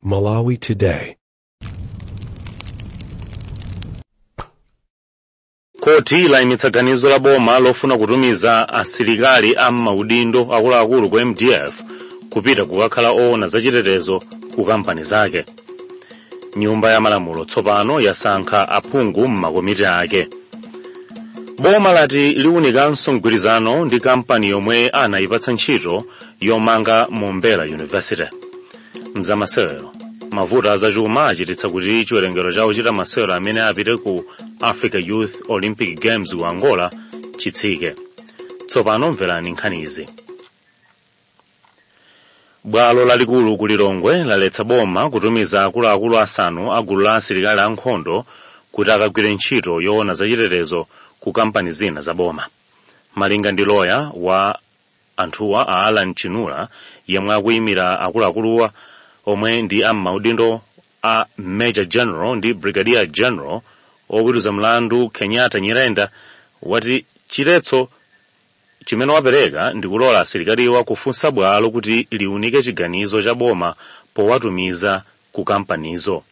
Malawi Today. Khoti layimitsa ganizo la boma lofuna kutumiza asilikali a maudindo akuluakulu ku MDF kupita kukakhala owona zachitetezo ku kampani zake. Nyumba ya malamulo tsopano yasankha aphungu m'makomiti ake. Boma lati liwunikanso mgwirizano ndi kampani yomwe anayipatsa ntchito yomanga Mombera University. Mzamasewero, mavuto azachuma achititsa kuti chiwerengero cha ochita masewero amene apite ku Africa Youth Olympic Games ku Angola chitsike. Tsopano mverani nkhanizi. Bwalo lalikulu ku Lilongwe laletsa boma kutumiza akuluakulu asanu a gulu la asilikali ankhondo kuti akagwire ntchito yoona zachitetezo ku kampani zina za boma. Malinga ndi loya wa anthuwa a Alan Chinula, yemwe akuyimira akuluakuluwa omwe ndi am'maudindo a Major General ndi Brigadier General, oweruza mlandu Kenyatta Nyirenda wati chiletso chimene wapereka ndi kulola asilikaliwa kufunsa bwalo kuti liunike chiganizo cha boma powatumiza ku kampanizo.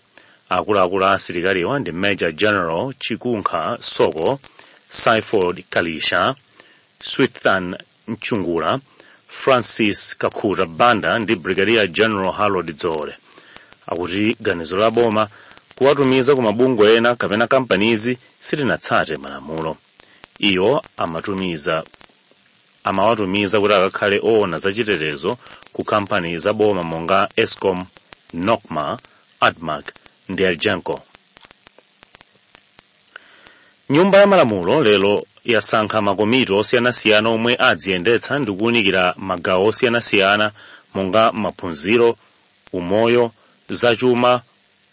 Akuluakulu a asilikaliwa ndi Major General Chikunkha Soko, Saiford Kalisha, Swithan Mchungula, Francis Kakhuta Banda ndi Brigadier General Harold Dzole. Akuti ganizo la boma kuwatumiza ku mabungwe ena kapena kampanizi silinatsate malamulo. Iyo amawatumiza kuti akakhale owona zachitetezo ku kampani za boma monga Escom, Nocma, Admarc ndi Elgenco. Nyumba ya malamulo lero yasankha makomiti osiyanasiyana omwe adziyendetsa ndi kuwunikira magawo osiyanasiyana monga maphunziro, umoyo, zachuma,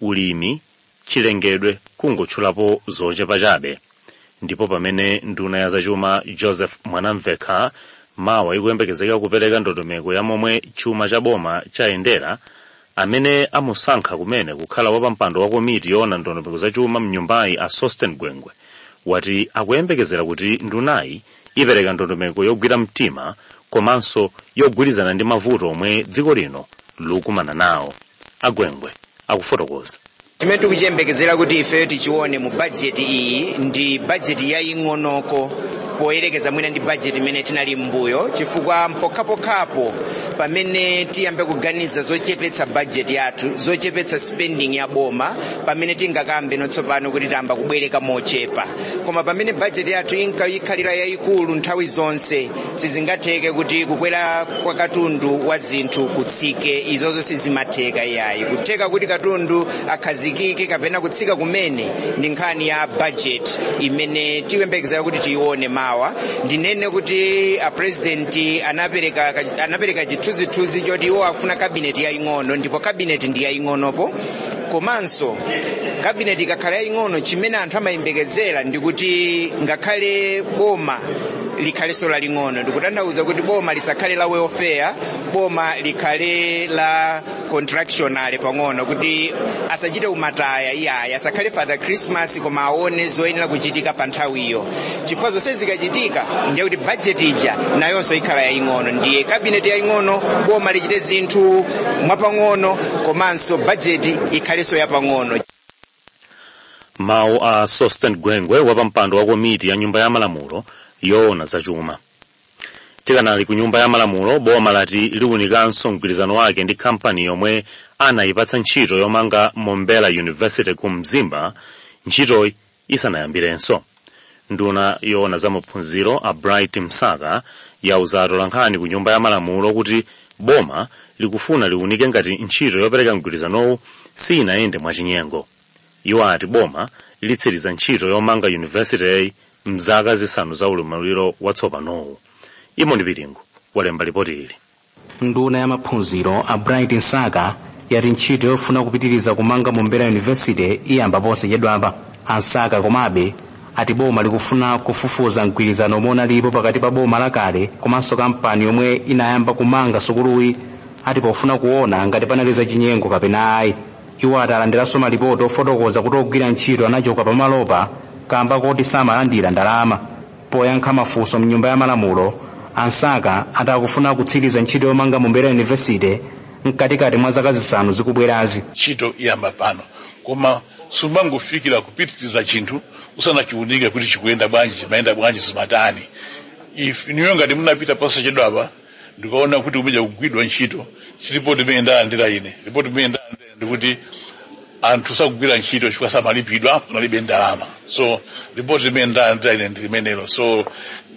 ulimi, chilengedwe, kungotchulapo zochepa chabe. Ndipo pamene nduna ya zachuma Joseph Mwanamvekha mawa ikuyembekezeka kupereka ndondomeko ya momwe chuma cha boma chayendera, amene amusankha kumene kukhala wapampando wa komiti yoona ndondomeko za chuma mnyumbayi a Sosten Gwengwe wati akuyembekezera kuti ndunayi ipereka ndondomeko yogwira mtima komanso yogwirizana ndi mavuto omwe dziko lino likukumana nawo. Agwengwe akufotokoza. Chimene tikuchiyembekezera kuti ife tichione mu bajeti iyi ndi bajeti yaying'onoko poyerekeza mwina ndi bajeti imene tinali m'mbuyo, chifukwa mpokhapokhapo pamene tiyambe kuganiza zochepetsa bajeti yathu, zochepetsa spending ya boma, pamene tingakambe notsopano kuti tamba kubwereka mochepa. Koma pamene bajeti yathu inkayikhalira yayikulu nthawi zonse, sizingatheke kuti kukwera kwa katundu wa zinthu kutsike. Izozo sizimatheka iyayi. Kutheka kuti katundu akhazikike kapena kutsika kumene ndi nkhani ya budget imene tiyembekezera kuti tiyione mawa. Ndinene kuti a president anapereka chithunzithunzi choti iwo akufuna cabinet yaying'ono, ndipo cabinet ndi yaying'onopo. Komanso cabinet ikakhala yaying'ono, chimene anthu amayembekezera ndi kuti ngakhale boma likhalenso laling'ono. Ndikutanthauza kuti boma lisakhale la welfare, boma likhale la contractionary pang'ono, kuti asachite umataya iyayi, asakhale Father Christmas, koma aone zoyenera kuchitika pa nthawiyo, chifukwa zonse zikachitika ndiye kuti budget ija nayonso ikhala yaying'ono. Ndiye cabinet yaying'ono, boma lichite zinthu mwapang'ono, komanso budget ikhalenso yapang'ono. Mawu a Sosten Gwengwe, wapampando wa komiti ya nyumba ya malamulo yoona zachuma. Tikanali ku nyumba ya malamulo, boma lati liwunikanso mgwirizano wake ndi kampani yomwe anayipatsa ntchito yomanga Mombera University ku Mzimba ntchitoyi isanayambirenso. Nduna yoona za maphunziro a Bright Msaka yauza atolankhani ku nyumba ya malamulo kuti boma likufuna liwunike ngati ntchito yopereka mgwirizanowu siyinayende mwachinyengo. Iwo ati boma litsiriza ntchito yomanga university mzaka 5 za ulamuliro watsopanowu. Imoni Piringu walemba ripoti ili. Nduna ya maphunziro a Bright Msaka yati ntchito yofuna kupitiriza kumanga Mombera University iyamba posachedwapa. Ansaka komabe ati boma likufuna kufufuza mgwirizano omwe unalipo pakati pa boma lakale komanso kampani yomwe inayamba kumanga sukuluyi, ati pofuna kuona ngati panali zachinyengo kapena ayi. Iwo ati alandiranso malipoti ofotokoza kuti ogwira ntchito anachoka pamalopa kamba koti samalandira ndalama. Poyankha mafunso mnyumba ya malamulo, Ansaka ati akufuna kutsiriza ntchito yomanga Mombera University mkatikati mwa zaka 5 zikubwerazi. Ntchito iyamba pano, koma sumangofikira kupitiriza chinthu usanachiunike kuti chikuyenda bwanji, chimayenda bwanji, zimatani. If niyo ngati munapita posachedwapa ndikaona kuti kumene kugwidwa ntchito, si ripoti imene ndalandira ine. Ripoti imene ndalandira ndikuti anthu sakugwira ntchito chifukwa samalipidwa, kunalibe ndalama. So ripoti imene ndalandira ine ndi limenelo. So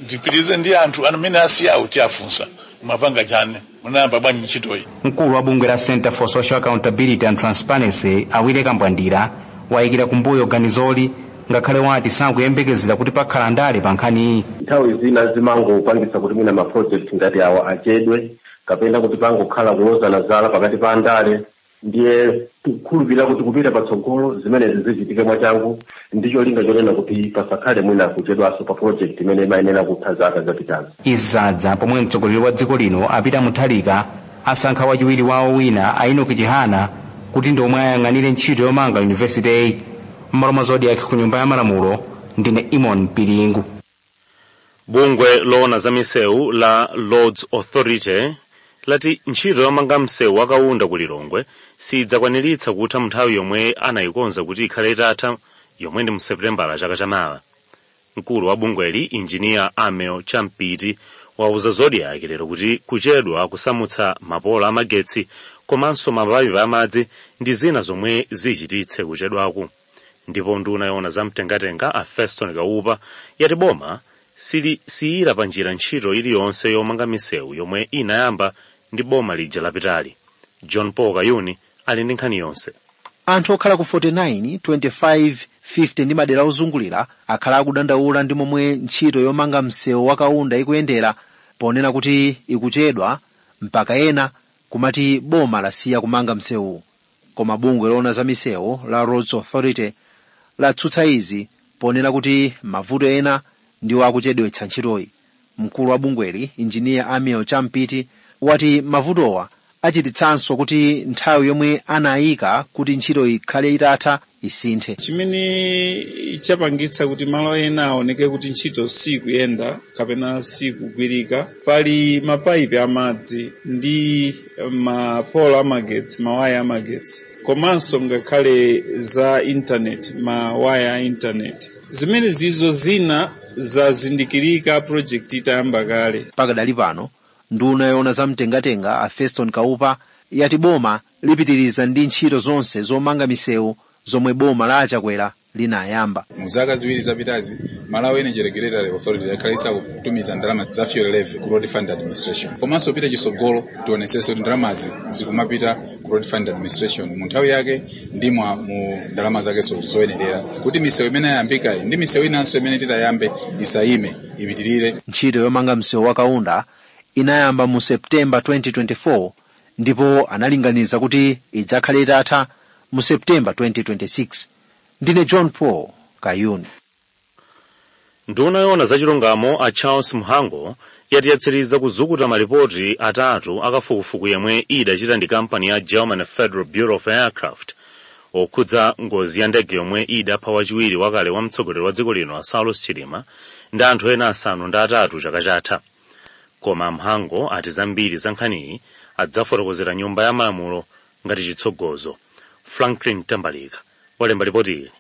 ndipitirize ndi anthu amene asiyawo, tiafunsa mumapanga chani, munayamba bwanji ntchitoyi. Mkulu wa bungwe la Center for Social Accountability and Transparency, Awire Kambwandira, wayikira kumbuyo ganizoli, ngakhale wati sakuyembekezera kuti pakhala ndale pa nkhaniyi. Nthawi zina zimangopangisa kuti mwina ma project ngati awa achedwe, kapena kuti pangokhala kulozana zala pakati pa andale. Ndiye tikukhulupirira kuti kupita patsogolo zimenezi zichitike mwachangu, ndicho linga chonena kuti pasakhale mwina kuchedwanso pa project imene imayenera kutha zaka zapitazo. Izi zadza pomwe mtsogoleri wa dziko lino a Peter Mutharika asankha wachiwiri wawo wina, a Enoch Chihana, kuti ndi omwe ayang'anire ntchito yomanga yunivesiteyi. M'malo mwa Zodiak ku Nyumba ya Malamulo, ndine Imon Piringu. Bungwe loona za misewu la Roads Authority lati ntchito yomanga msewu wa Kaunda ku Lilongwe sidzakwaniritsa kutha nthawi yomwe anayikonza kuti ikhale itatha, yomwe ndi mu Seputembala chaka chamawa. Mkulu wa bungweli, Injiniya Amel Champiti, wauza Zodiak lero kuti kuchedwa kusamutsa mapolo amagetsi komanso mapayipi amadzi ndi zina zomwe zichititse kuchedwaku. Ndipo nduna yoona zamtengatenga, a Feston Kaupa, yati boma silisiyira panjira ntchito iliyonse yomanga misewu yomwe inayamba ndi boma lija lapitali. John Paul Kayuni ali ndi nkhani yonse. Anthu okhala ku 49, 25, 50 ndi madera ozungulira akhala akudandaula ndi momwe ntchito yomanga msewu wa Kaunda ikuyendera, ponena kuti ikuchedwa mpaka ena kumati boma lasiya kumanga msewu. Koma bungwe loona za misewu la Roads Authority latsutsa izi, ponena kuti mavuto ena ndiwo akuchedwetsa ntchitoyi. Mkulu wa bungweli, Injiniya Amiel Champiti, wati mavutowa achititsanso kuti nthawi yomwe anayika kuti ntchito ikhale itatha isinthe. Chimene chapangitsa kuti malo ena aoneke kuti ntchito sikuyenda kapena sikugwirika, pali mapayipi amadzi ndi mapolo amagetsi, mawaya amagetsi, komanso ngakhale za intaneti, mawaya a intaneti. Zimene zizo zina zazindikirika project itayamba kale. Pakadali pano, nduna yoona zamtengatenga, a Feston Kaupa, yati boma lipitiriza ndi ntchito zonse zomanga misewu zomwe boma la Achakwera linayamba. Mu zaka 2 zapitazi, Malawi Energy Regulatory Authority yakhala isakutumiza ndalama za fuel levy ku Road Fund Administration. Komanso pita chisogolo tionesenso kuti ndalamazi zikumapita ku Road Fund Administration mu nthawi yake ndi mu ndalama zakenso zoyenerera, kuti misewu imene yayambikayi ndi misewu inanso imene titayambe isayime, ipitirire. Ntchito yomanga msewu wa Kaunda inayamba mu Septemba 2024 ndipo analinganiza kuti idzakhale itatha mu Septemba 2026. Ndine John Paul Kayuni. Nduna yoona zachilungamo, a Charles Mhango, yati yatsiriza kuzukuta malipoti 3 akafukufuku yemwe idachita ndi kampani ya German Federal Bureau of Aircraft okhudza ngozi ya ndege yomwe idapha wachiwiri wakale wa mtsogoleri wa dziko lino, a Saulos Chilima, ndi anthu ena 8 chaka chatha. Koma Mhango ati zambiri za nkhaniyi adzafotokozera Nyumba ya Malamulo ngati chitsogozo. Franklin Tambalika walemba ripoti ili.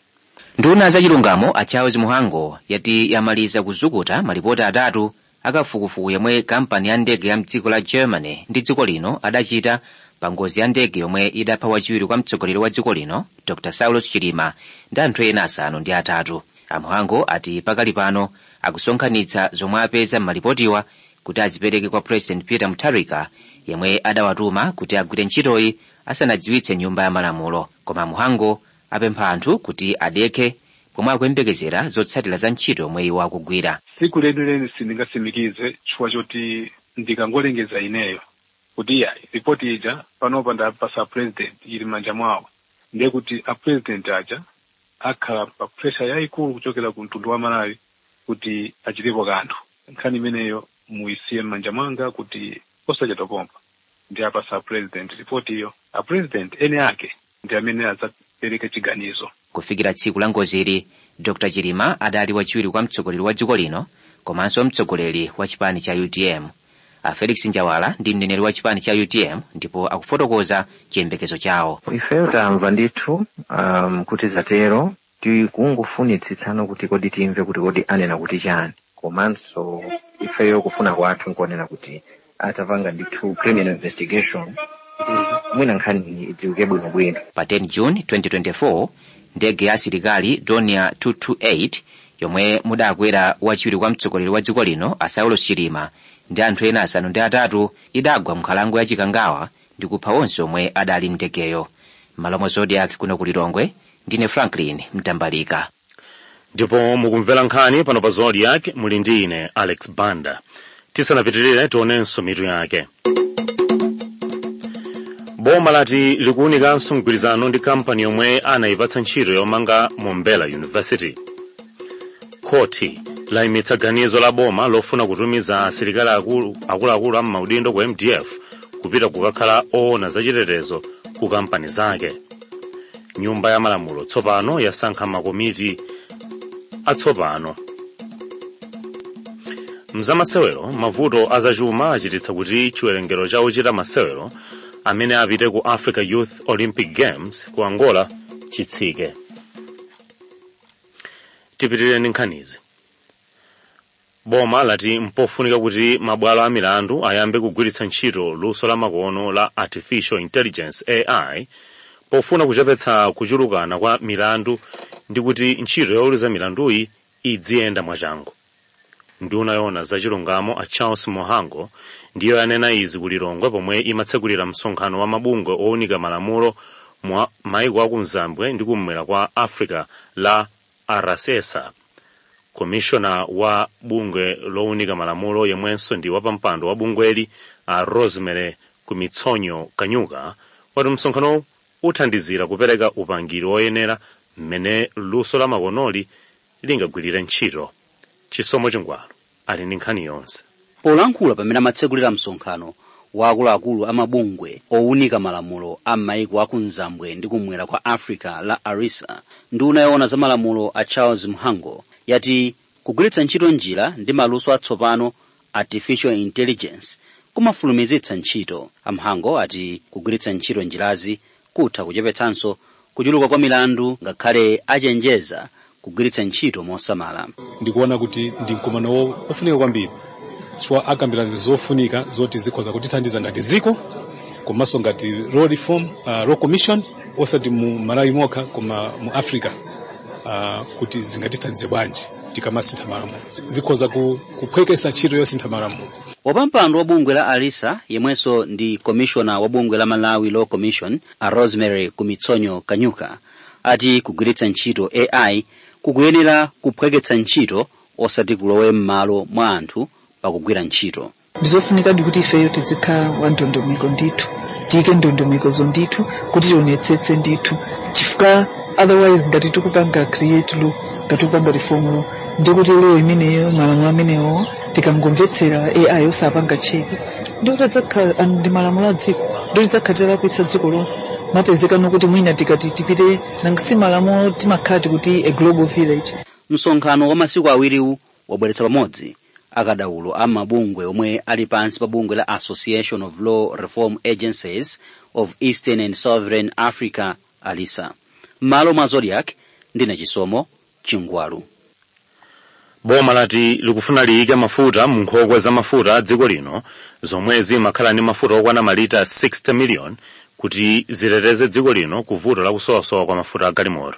Nduna zachilungamo, a Charles Mhango, yati yamaliza kuzukuta malipoti 3 akafukufuku yomwe kampani ya ndege ya mdziko la Germany ndi dziko lino adachita pa ngozi ya ndege yomwe idapha wachiwiri kwa mtsogoleri wa dziko lino, Dr Saulos Chilima, ndi anthu ena 8. Amhango ati pakali pano akusonkhanitsa zomwe apeza m'malipotiwa kuti azipereke kwa President Peter Mutharika, yemwe adawatuma kuti agwire ntchitoyi asanadziwitse Nyumba ya Malamulo. Koma Mhango apempha anthu kuti adekhe pomwe akuyembekezera zotsatira za ntchito yomwe iwo akugwira. Tsiku lenileni sindingatsimikize, chifukwa choti ndikangolengeza ineyo kuti iya, ripoti ija panopa ndapasa president, ili m'manja mwawo, ndiye kuti a president aja akhala pa pressure yayikulu kuchokera ku mtundu wa Malawi kuti achitepo kanthu. Nkhani imeneyo muyisiye m'manja mwanga kuti osachedwa pompa ndi apasa president ripoti iyo. A president ene ake ndi amene adzapereke chiganizo. Kufikira tsiku la ngozili, Dr Chilima adali wachiwiri kwa mtsogoleri wa dziko lino komanso mtsogoleri wa chipani cha UTM. A Felix Njawala ndi mneneri wa chipani cha UTM ndipo akufotokoza chiyembekezo chawo. Ifeyo tamva ndithu kuti zatero, tikungofunitsitsano kuti kodi timve kuti kodi anena kuti chani. Komanso ifeyo kufuna kwathu nkuonena kuti atapanga ndithu criminal investigation kuti mwina nkhani idziwike bwinobwino. Pa 10 June 2024 ndege ya asilikali Dornier 228 yomwe mudakwera wachiwiri kwa mtsogoleri wa dziko lino a Saulos Chilima ndi anthu ena 8 idagwa mnkhalango ya Chikangawa ndi kupha onse omwe adali mndegeyo. M'malo mwa Zodiak kuno ku Lilongwe, ndine Franklin Mtambalika. Ndipo mukumvera nkhani pano pa Zodiak, muli ndi ine Alex Banda. Tisanapitirire, tionenso mitu yake. Boma lati likuwunikanso mgwirizano ndi kampani yomwe anayipatsa ntchito yomanga Mombela University. Khoti layimitsa ganizo la boma lofuna kutumiza asilikali akuluakulu a m'maudindo ku MDF kupita kukakhala oona zachitetezo ku kampani zake. Nyumba ya malamulo tsopano yasankha makomiti atsopano. Mzamasewero, mavuto azachuma achititsa kuti chiwerengero cha ochita masewero amene apite ku Africa Youth Olympic Games ku Angola chitsike. Tipitirire ndi nkhanizi. Boma lati mpofunika kuti mabwalo a milandu ayambe kugwiritsa ntchito luso la makono la artificial intelligence, AI, pofuna kuchepetsa kuchulukana kwa milandu ndi kuti ntchito yoweruza milanduyi idziyenda mwachangu. Nduna yoona zachilungamo a Charles Mhango ndiyo yanena izi ku Lilongwe pomwe imatsekulira msonkhano wa mabungwe owunika malamulo mwa maiko akumzambwe ndi kummwera kwa Africa la ARASESA. Komishona wa bungwe lowunika malamulo yemwenso ndi wapampando wa bungweli a Rosemary Kumitsonyo Kanyuka wati msonkhano uthandizira kupereka upangiri woyenera mmene luso la makonoli lingagwirire ntchito. Chisomo Chingwalo ali ndi nkhani yonse. Polankhula pamene amatsekulira msonkhano wa akuluakulu a mabungwe owunika malamulo a m'maiko akumzambwe ndi kumwera kwa Africa la ARISA, nduna yoona za malamulo a Charles Mhango yati kugwiritsa ntchito njira ndi maluso atsopano, artificial intelligence, kumafulumizitsa ntchito. Amhango ati kugwiritsa ntchito njirazi kutha kuchepetsanso kuchuluka kwa milandu, ngakhale achenjeza kugwiritsa ntchito mosamala. Ndikuona kuti ndi mkumano ofunika kwambiri chifukwa akambirana zofunika zoti zikhoza kutithandiza ngati ziko komanso ngati law reform, law commission, osati mu Malawi mokha koma mu Africa, kuti zingatithandize bwanji tikamasintha malamulo, zikhoza kuphwekesa ntchito yosintha malamulo. Wapampando wa bungwe la ALISA yemwenso ndi komishona wa bungwe la Malawi Law Commission a Rosemary Kumitsonyo Kanyuka ati kugwiritsa ntchito AI kukuyenera kuphweketsa ntchito osati kulowe m'malo mwa anthu pakugwira ntchito. Ndizofunikadi kuti ifeyo tizikhala wa ndondomeko ndithu, tiyike ndondomekozo ndithu kuti tionetsetse ndithu, chifukwa otherwise ngati tikupanga create law, ngati tikupanga reform law, ndikuti law imeneyo, malamulo amenewo, tikangomvetsera AI osapanga check, ndikuti adzakhala ndi malamulo a dziko, ndikuti tidzakhala talakwitsa dziko lonse. Mapezekano kuti mwina tikati tipite nangasi malamulo timakhala tikuti a global village. Msonkhano wa masiku awiriwu wabweretsa pamodzi akadaulo a mabungwe omwe ali pansi pa bungwe la Association of Law Reform Agencies of Eastern and Southern Africa, ALISA. M'malo mwa Zodiak, ndine Chisomo Chingwalu. Boma lati likufuna liyike mafuta mu nkhokwe za mafuta a dziko lino zomwe zimakhala ndi mafuta okwana malita 60 million kuti ziteteze dziko lino ku vuto la kusowasowa kwa mafuta a galimoto.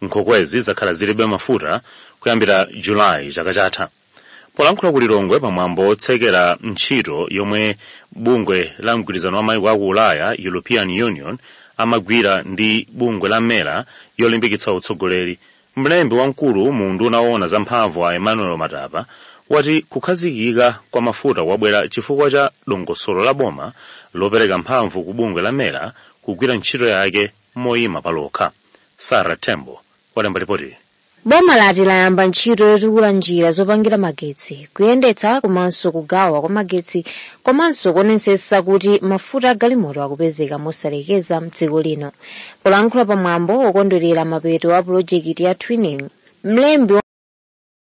Nkhokwezi zakhala zilibe mafuta kuyambira Julayi chaka chatha. Polankhula ku Lilongwe pamwambo otsekera ntchito yomwe bungwe la mgwirizano wa maiko aku Ulaya, European Union, amagwira ndi bungwe la MERA yolimbikitsa utsogoleri, mlembi wamkulu mu nduna woona zamphamvu a Emmanuel Matapa wati kukhazikika kwa mafuta kwabwera chifukwa cha dongosolo la boma lopereka mphamvu ku bungwe la MERA kugwira ntchito yake moyima palokha. Sara Tembo walemba ripoti. Boma lati layamba ntchito yotukula njira zopangira magetsi, kuyendetsa komanso kugawa kwa magetsi, komanso kuonetsetsa kuti mafuta a galimoto akupezeka mosalekeza mdziko lino. Polankhula pamwambo wokondwerera mapeto a pulojekiti ya twinning, mlembi